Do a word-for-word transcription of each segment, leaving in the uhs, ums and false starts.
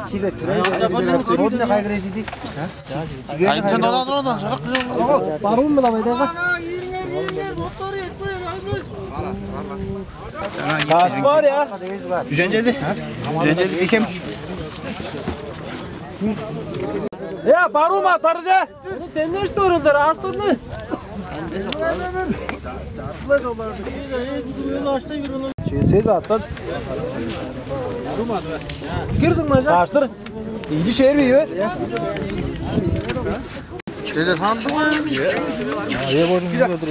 Чиле турай. Родный хай кирежиди. Айдын оладыр одан жарык. Баруун мыла байдайга. Каш бар я? Үженчеди. Үженчеди икем. Я, баруун ма тарыжа? Демнеш турулдар астырны. Ченсез аттан. Кирдиң ме? Таштыр. Иди шер бий бе? Чеде хандың ба? Ая божун киле тур.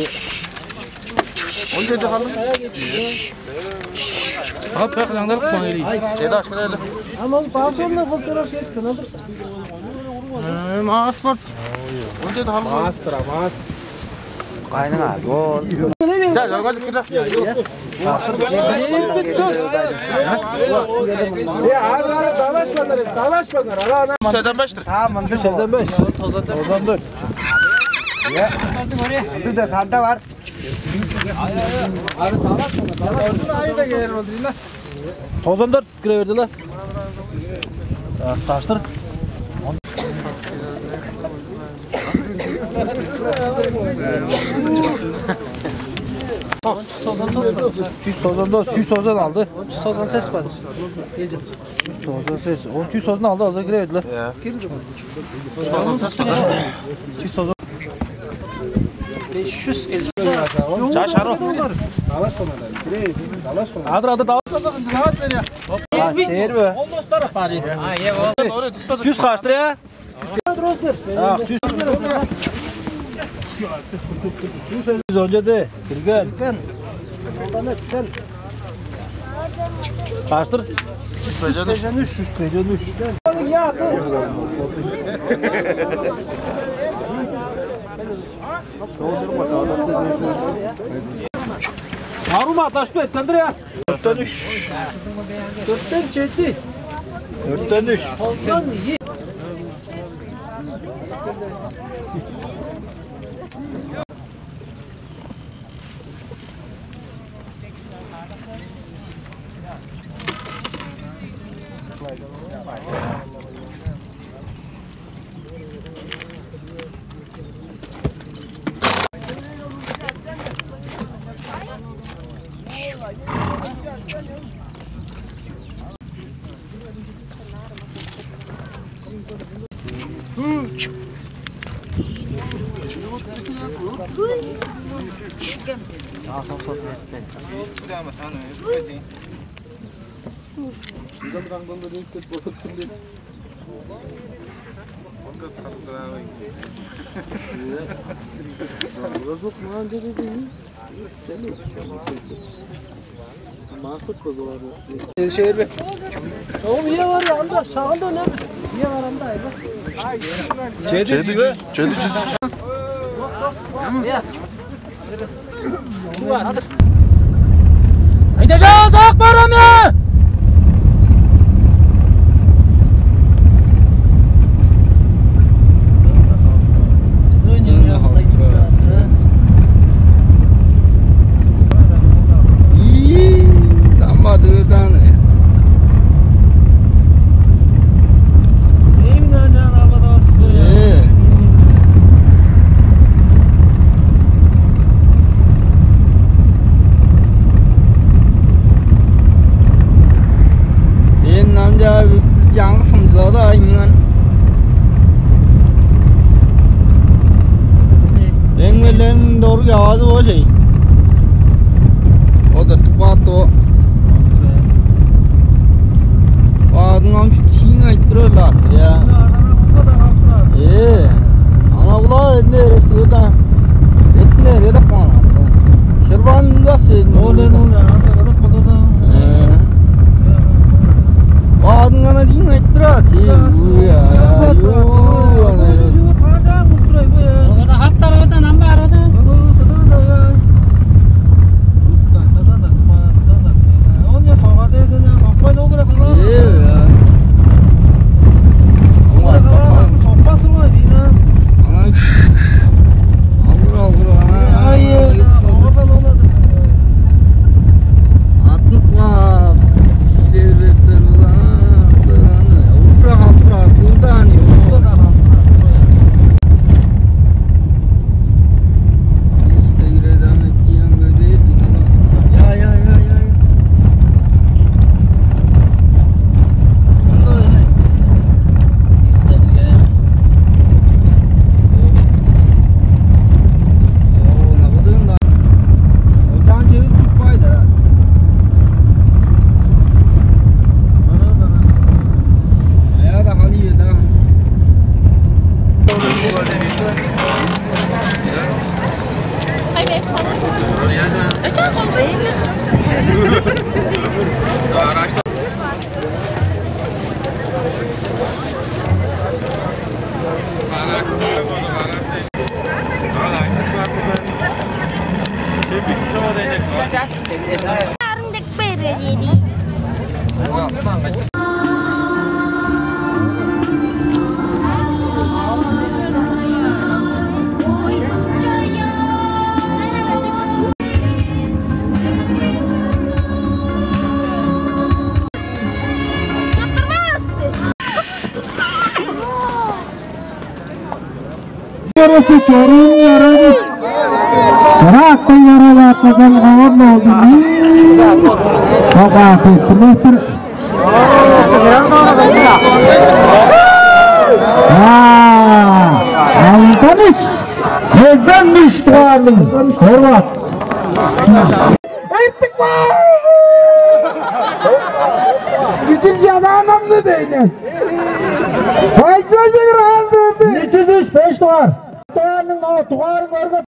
Он жети хандың. Ат как аңдарып каң или. Чеде ашкын эле. Ам ол басында былтырак кеткен. Мас спорт. Он жети хандың. Мас тура, мас. Кайның а, гол. Ча, жалгажып кир. Давашпаңар, давашпаңар. Ала ана. Сезен бештир. Тамам. Сезен беш. Тозан дөрт. Я. Бир де танда бар. Тозан дөрт кире берди ла. Так, таштыр. Чүс тозан дос, чүс тозан алды. Чүс тозан сес бар. Чүс тозан сес. Он чүс тозан алды, аза кире берди ла. Чүс тозан сес бар. Чүс тозан. Беш чүс кел. Чаш ару. Адыр, адыр, давай. А, сербе. Чүс каштыр я? Чүс. А, чүс. Чүс он жети. Кирген. Каштыр? Чүс пежен үш. Чүс пежен үш. Арум аташпы эттендир я. Дөрттен үш. Дөрттен жети. Дөрттен үш. Тозан ийи. Шээр бе? Оğlum, ие var ya, anda, şağında ne biz? Ие var anda, Aybaz. Жети жүз. Жети жүз. Айдажал, сак барам я! Ийи, тамбадыырдааны. Э. Сен намчаа чаңгыс хынчылады айыңан. Эңмелерниң дору чавазы бо чей. О да тупат о. Бадың ам чиң айтып турар лааттыр я. Э, ана була эдне эрес да. Этне эре да каан. Шырбан бас эдне. Ол эдне ол ана кылып кылды. Э. Бадың ана диң айтып турар. Чи уя. Ю ана. Оларда хаптар ордан ам бар одан. Арын дег берер эди. Көрүсү чоруун ярады. Чаракпай яралаатмазан оон олду. Бага сестирместир. Алданыш. Сезен үш дугаарның хорват. Эртик бар. Үчүн чадаанамны дейне. Файза жыгыр алды. Үч жүз үч беш дугаар. Дугаарның о дугаарын көргөт.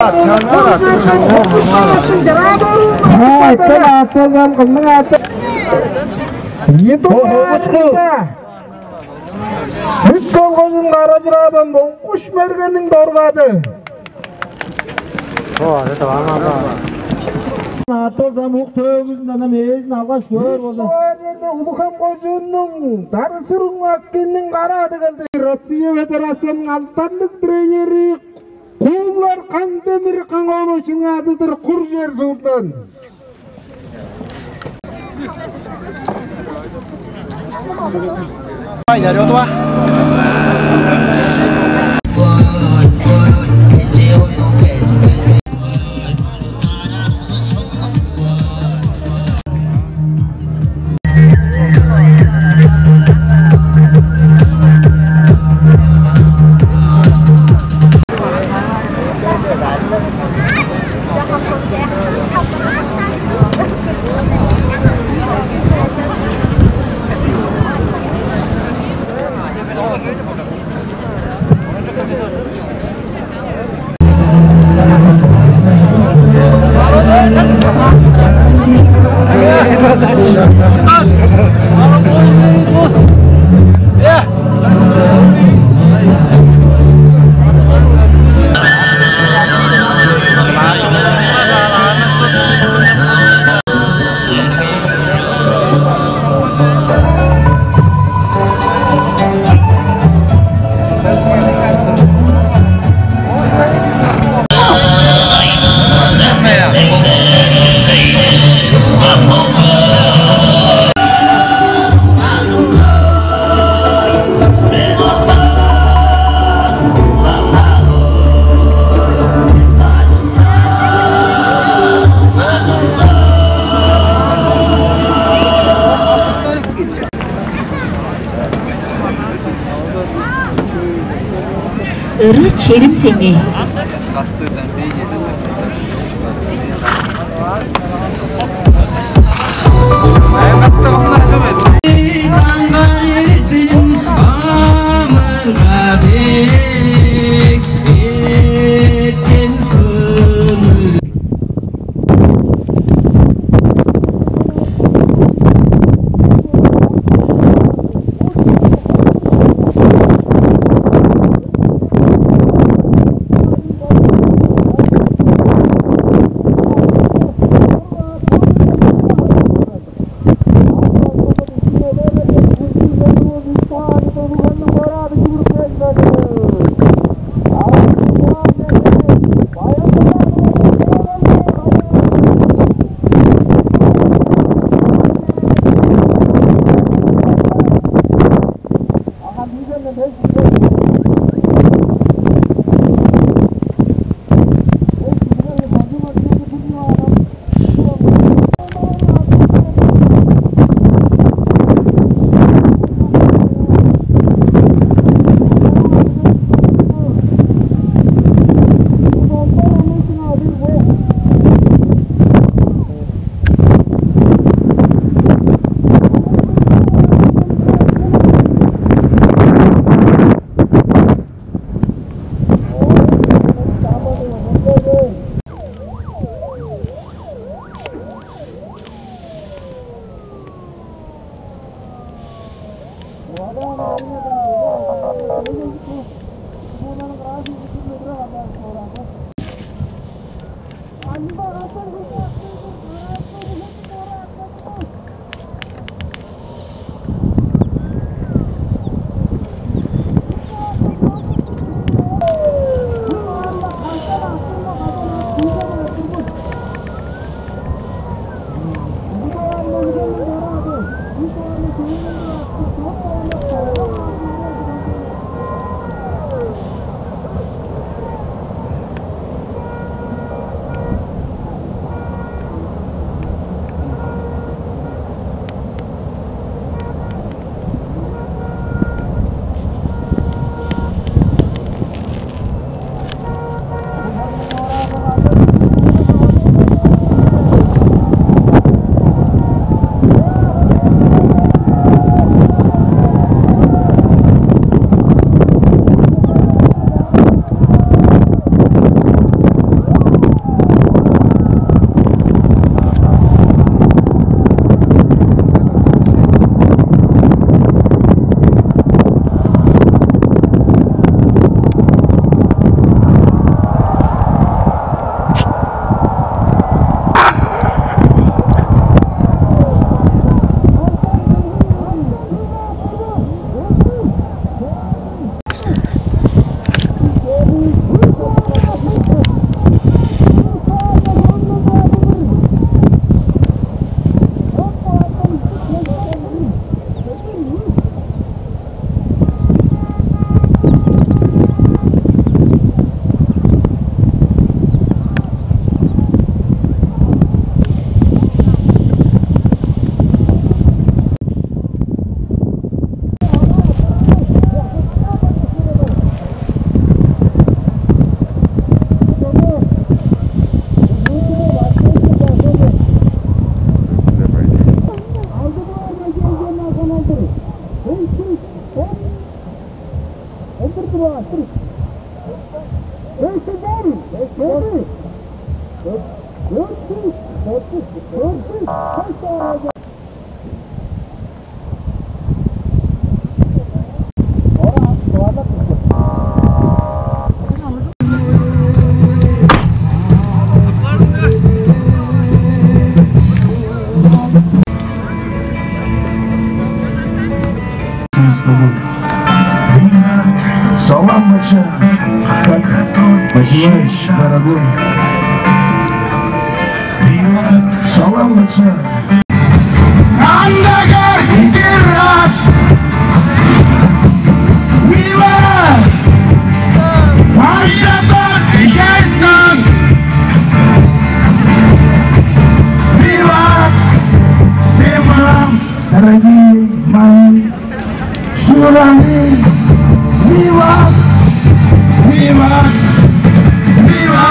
Айттым аттылган кымның аты. Үт болгонун кара чыраадан Моңгуш Мергенниң доргады. Аты замук төөгүзүн ана мээзин алгаш көөр болза. Улухан кожууннуң Дарысыр Уңакинниң кара ады келди. Россия Федерацияның алдарлыг тренери Куулар Кандемир Каңооловичиниң адыдыр Кур чер суурдан. Ыры черим сеңээ. Салам, бача. Как поживаешь, дорогой? Салам, бача. Кандагар Герат! Вива! Фаршатак Шайтан! Вива! Всем вам, дорогие мои! Шураны! Вива! Вива! Вива!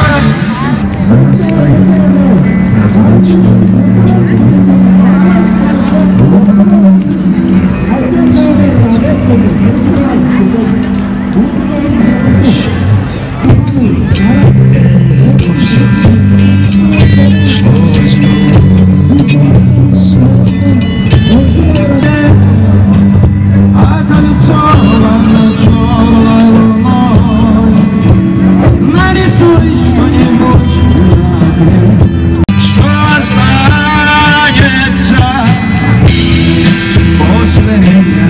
Что останется после меня?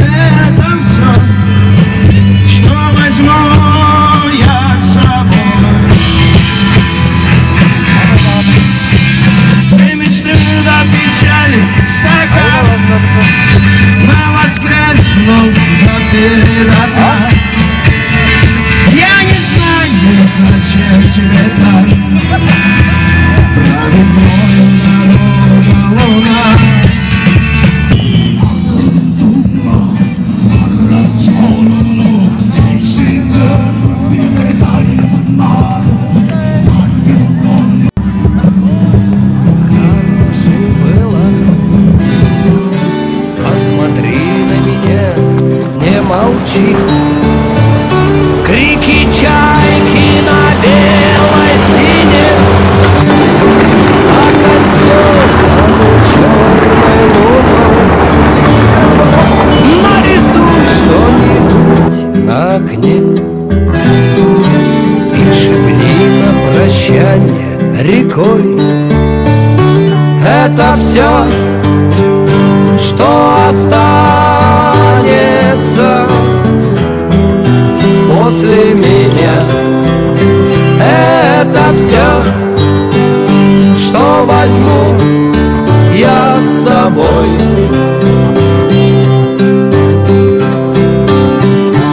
Это всё, что возьму я с собой. Все мечты до печали стакан на воскресную до дна. Я не знаю, зачем тебе так. Правит мною дорога луна. Хороший была. Посмотри на меня, не молчи. Крики чайки на белой стене, а кольцо над чёрной луной. окне и шепни на прощание рекой. Это все, что останется после меня. Это все, что возьму я с собой.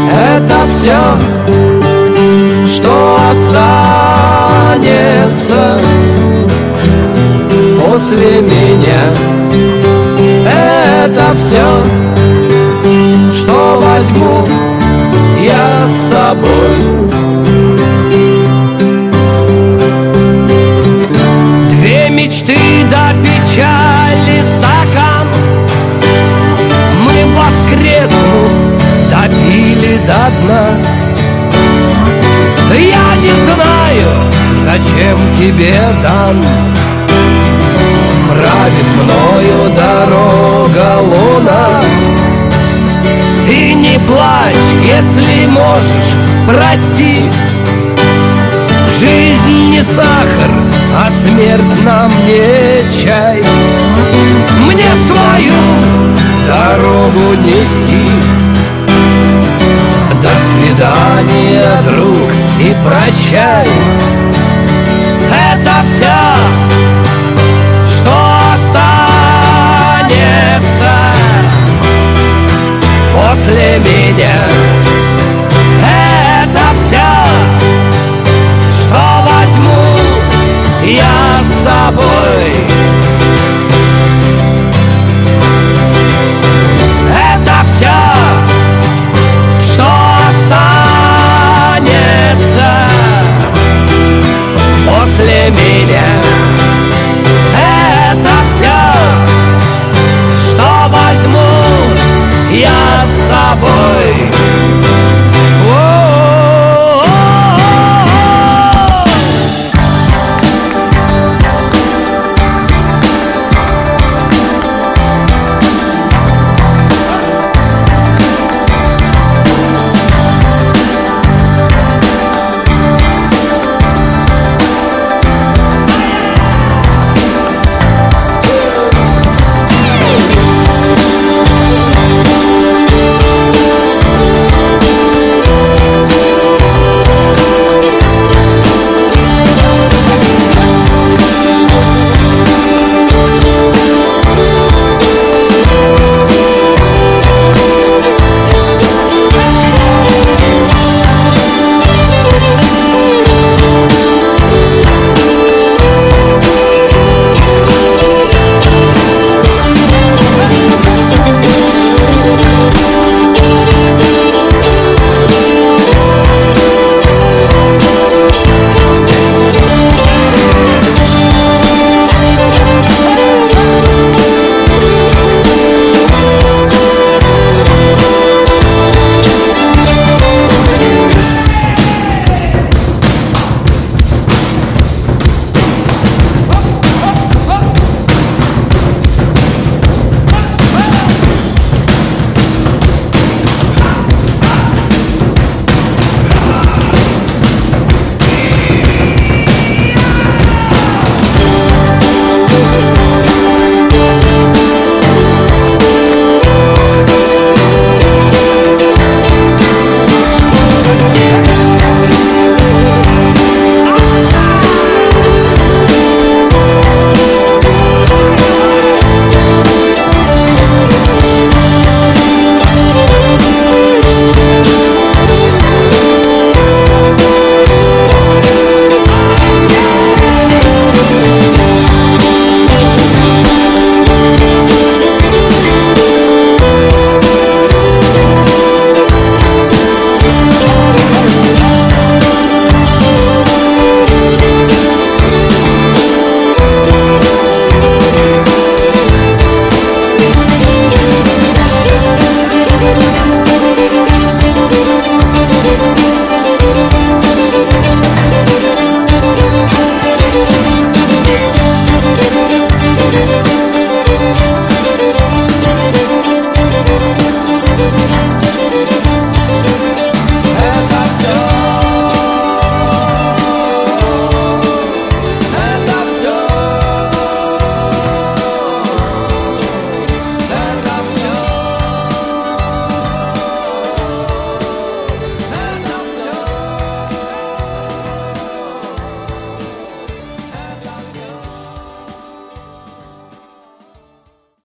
Это все, что останется после меня. Это все, что возьму я с собой. Две мечты до печали стакан мы, воскреснув, допили до дна. Я не знаю, зачем тебе дан. Правит мною дорога луна. И не плачь, если можешь, прости. Жизнь не сахар, а смерть нам не чай. Мне свою дорогу нести. До свидания, друг, и прощай. Это все, что останется после меня. Это все, что возьму я с собой. Это все, что останется после меня. Это все, что возьму я с собой.